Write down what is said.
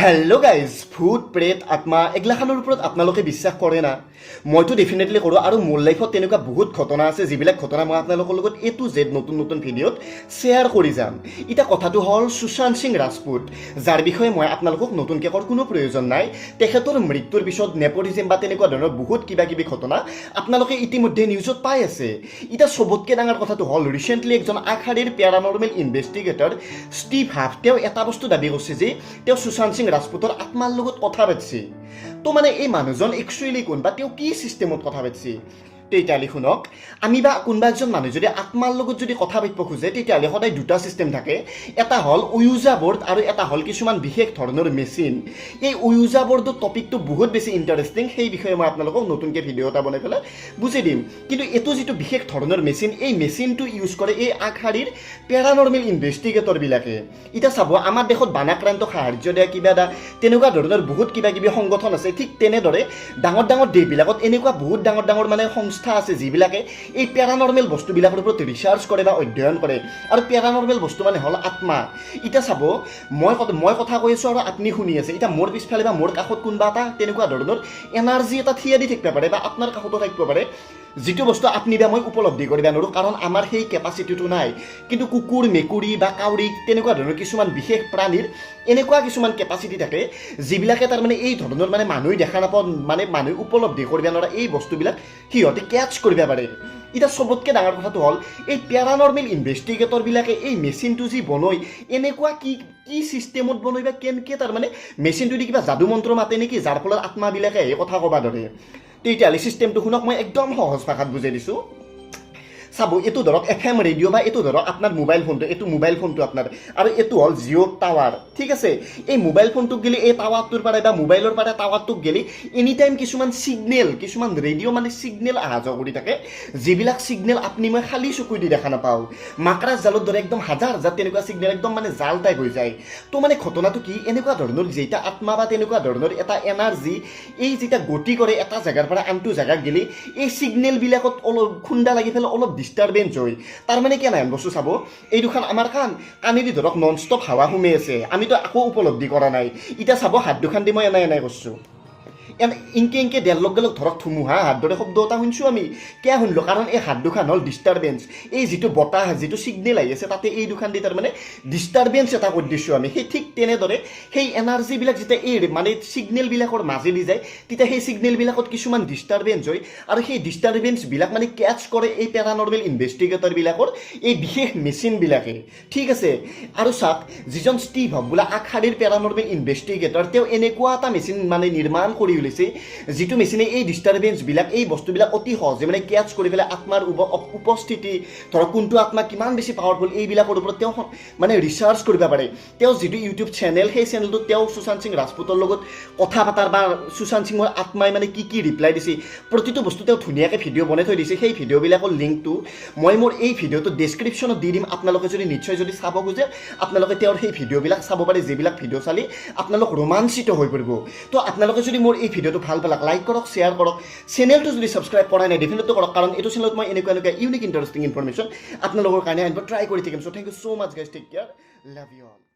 Hello' guys, ভূত, প্ৰেত, আত্মা এগিলাখানৰ ওপৰত আপোনালোকে বিশ্বাস কৰে না? মইতো ডেফিনেটলি কৰোঁ আৰু মোৰ লাইফত তেনেকুৱা বহুত ঘটনা আছে, যিবিলাক ঘটনা মই আপোনালোকৰ লগত এ টু জেড নতুন নতুন ভিডিঅ'ত শ্বেয়াৰ কৰি যাম। এতিয়া কথাটো হ'ল, সুশান্ত সিং ৰাজপুত, যাৰ বিষয়ে মই আপোনালোকক নতুনকৈ কোৱাৰ কোনো প্ৰয়োজন নাই, তেখেতৰ মৃত্যুৰ পিছত নেপটিজিম বা তেনেকুৱা ধৰণৰ বহুত কিবা কিবি ঘটনা আপোনালোকে ইতিমধ্যে নিউজত পাই আছে। এতিয়া চবতকৈ ডাঙৰ কথাটো হ'ল, ৰিচেণ্টলি একজন আগশাৰীৰ পেৰানৰ্মেল ইনভেষ্টিগেটৰ ষ্টিভ হাফ, তেওঁ এটা বস্তু দাবী কৰিছে যে তেওঁ সুশান্ত সিং ৰাজপুতৰ আত্মাৰ লগত কথা পাতিছে। তো মানে এই মানুহজন একচুৱেলি কোন বা তেওঁ কি চিষ্টেমত কথা পাতিছে? তেতিয়াহ'লে শুনক, আমি বা কোনোবা এজন মানুহ যদি আত্মাৰ লগত যদি কথা পাতিব খোজে, তেতিয়াহ'লে সদায় দুটা চিষ্টেম থাকে। এটা হ'ল উইজা বৰ্ড আৰু এটা হ'ল কিছুমান বিশেষ ধৰণৰ মেচিন। এই উইজা বৰ্ডৰ টপিকটো বহুত বেছি ইণ্টাৰেষ্টিং, সেই বিষয়ে মই আপোনালোকক নতুনকৈ ভিডিঅ' এটা বনাই পেলাই বুজাই দিম। কিন্তু এইটো যিটো বিশেষ ধৰণৰ মেচিন, এই মেচিনটো ইউজ কৰে এই আগশাৰীৰ পেৰানৰ্মেল ইনভেষ্টিগেটৰবিলাকে। এতিয়া চাব, আমাৰ দেশত বানাক্ৰান্তক সাহাৰ্য দিয়া কিবা এটা তেনেকুৱা ধৰণৰ বহুত কিবা কিবি সংগঠন আছে। ঠিক তেনেদৰে ডাঙৰ ডাঙৰ দেশবিলাকত এনেকুৱা বহুত ডাঙৰ ডাঙৰ মানে সংস্থা আছে, যিবিলাকে এই পেৰানৰ্মেল বস্তুবিলাকৰ ওপৰত ৰিচাৰ্চ কৰে বা অধ্যয়ন কৰে। আৰু পেৰানৰ্মেল বস্তু মানে হ'ল আত্মা। এতিয়া চাব, মই কথা কৈ আছোঁ আৰু আপুনি শুনি আছে। এতিয়া মোৰ পিছফালে বা মোৰ কাষত কোনোবা এটা তেনেকুৱা ধৰণৰ এনাৰ্জি এটা থিয় দি থাকিব পাৰে বা আপোনাৰ কাষতো থাকিব পাৰে, যিটো বস্তু আপুনি বা মই উপলব্ধি কৰিব নোৱাৰোঁ, কাৰণ আমাৰ সেই কেপাচিটিটো নাই। কিন্তু কুকুৰ, মেকুৰী বা কাউৰী, তেনেকুৱা ধৰণৰ কিছুমান বিশেষ প্ৰাণীৰ এনেকুৱা কিছুমান কেপাচিটি থাকে, যিবিলাকে তাৰমানে এই ধৰণৰ মানে মানুহে দেখা নাপাওঁ, মানে মানুহে উপলব্ধি কৰিব নোৱাৰা এই বস্তুবিলাক সিহঁতে কেটচ কৰিব পাৰে। এতিয়া চবতকৈ ডাঙৰ কথাটো হ'ল, এই পেৰানৰ্মেল ইনভেষ্টিগেটৰবিলাকে এই মেচিনটো যি বনায়, এনেকুৱা কি কি চিষ্টেমত বনায় বা কেনেকৈ তাৰমানে মেচিনটো দি কিবা যাদু মন্ত্ৰ মাতে নেকি, যাৰ ফলত আত্মাবিলাকে আহি কথা ক'ব ধৰে? তেতিয়াহ'লে চিষ্টেমটো শুনক, মই একদম সহজ ভাষাত বুজাই দিছোঁ। চাব, এইটো ধৰক এফএম ৰেডিঅ' বা এইটো ধৰক আপোনাৰ মোবাইল ফোনটো, এইটো মোবাইল ফোনটো আপোনাৰ আৰু এইটো হ'ল জিঅ' টাৱাৰ, ঠিক আছে? এই মোবাইল ফোনটোক গ'লে এই টাৱাৰটোৰ পৰাই বা মোবাইলৰ পৰা টাৱাৰটোক গ'লে এনি টাইম কিছুমান ছিগনেল, কিছুমান ৰেডিঅ' মানে ছিগনেল অহা যোৱা কৰি থাকে, যিবিলাক ছিগনেল আপুনি মই খালী চকু দি দেখা নাপাওঁ। মাকৰাজ জালৰ দৰে একদম হাজাৰ হাজাৰ তেনেকুৱা ছিগনেল একদম মানে জাল টাইপ হৈ যায়। তো মানে ঘটনাটো কি, এনেকুৱা ধৰণৰ যেতিয়া আত্মা বা তেনেকুৱা ধৰণৰ এটা এনাৰ্জি এই যেতিয়া গতি কৰে এটা জেগাৰ পৰা আনটো জেগাত গ'লে, এই ছিগনেলবিলাকত অলপ খুন্দা লাগি পেলাই অলপ ডিষ্টাৰবেঞ্চ হয়। তাৰমানে কেনেহেন বস্তু চাব, এই দুখন আমাৰ কাণ, কাণেদি ধৰক নন ষ্টপ হাৱা সোমাই আছে, আমিতো একো উপলব্ধি কৰা নাই। এতিয়া চাব, হাত দুখন দি মই এনাই এনাই কৰিছোঁ, এনে ইনকে ইনকে দিয়াৰ লগে লগে ধৰক ধুমুহা হাত দৰে শব্দ এটা শুনছোঁ আমি। কিয় শুনলোঁ? কাৰণ এই হাত দুখন হ'ল ডিষ্টাৰবেঞ্চ। এই যিটো বতাহ, যিটো ছিগনেল আহি আছে, তাতে এই দুখন দি তাৰমানে ডিষ্টাৰবেঞ্চ এটা কৰি দিছোঁ আমি। সেই ঠিক তেনেদৰে সেই এনাৰ্জিবিলাক যেতিয়া এই মানে ছিগনেলবিলাকৰ মাজেদি যায়, তেতিয়া সেই ছিগনেলবিলাকত কিছুমান ডিষ্টাৰবেঞ্চ হয় আৰু সেই ডিষ্টাৰবেঞ্চবিলাক মানে কেটচ কৰে এই পেৰানৰ্মেল ইনভেষ্টিগেটৰবিলাকৰ এই বিশেষ মেচিনবিলাকে, ঠিক আছে? আৰু চাওক, যিজন ষ্টিভ হক বোলে আগশাৰীৰ পেৰানৰ্মেল ইনভেষ্টিগেটৰ, তেওঁ এনেকুৱা এটা মেচিন মানে নিৰ্মাণ কৰি উলিয়াইছে, যিটো মেচিনে এই ডিষ্টাৰবেঞ্চবিলাক, এই বস্তুবিলাক অতি সহজে মানে কেটচ কৰি পেলাই আত্মাৰ উপস্থিতি, ধৰক কোনটো আত্মা কিমান বেছি পাৱাৰফুল, এইবিলাকৰ ওপৰত তেওঁ মানে ৰিচাৰ্চ কৰিব পাৰে। তেওঁ যিটো ইউটিউব চেনেল, সেই চেনেলটোত তেওঁ সুশান্ত সিং ৰাজপুতৰ লগত কথা পাতাৰ বা সুশান্ত সিঙৰ আত্মাই মানে কি কি ৰিপ্লাই দিছে, প্ৰতিটো বস্তু তেওঁ ধুনীয়াকৈ ভিডিঅ' বনাই থৈ দিছে। সেই ভিডিঅ'বিলাকৰ লিংকটো মই মোৰ এই ভিডিঅ'টো ডেছক্ৰিপশ্যনত দি দিম। আপোনালোকে যদি নিশ্চয় যদি চাব খোজে, আপোনালোকে তেওঁৰ সেই ভিডিঅ'বিলাক চাব পাৰে, যিবিলাক ভিডিঅ' চালি আপোনালোক ৰোমাঞ্চিত হৈ পৰিব। তো আপোনালোকে যদি মোৰ এই ভিডিঅ'টো ভাল পালাক, লাইক কৰক, শ্বেয়াৰ কৰক। চেনেলটো যদি ছাবস্ক্ৰাইব কৰা নাই, ডেফিনেটলি কৰক, কাৰণ এইটো চেনেলত মই এনেকুৱা এনেকুৱা ইউনিক, ইণ্টাৰেষ্টিং ইনফৰমেশ্যন আপোনালোকৰ কাৰণে আনিব ট্ৰাই কৰি থাকিম। So thank you so much, guys. Take care, love you all.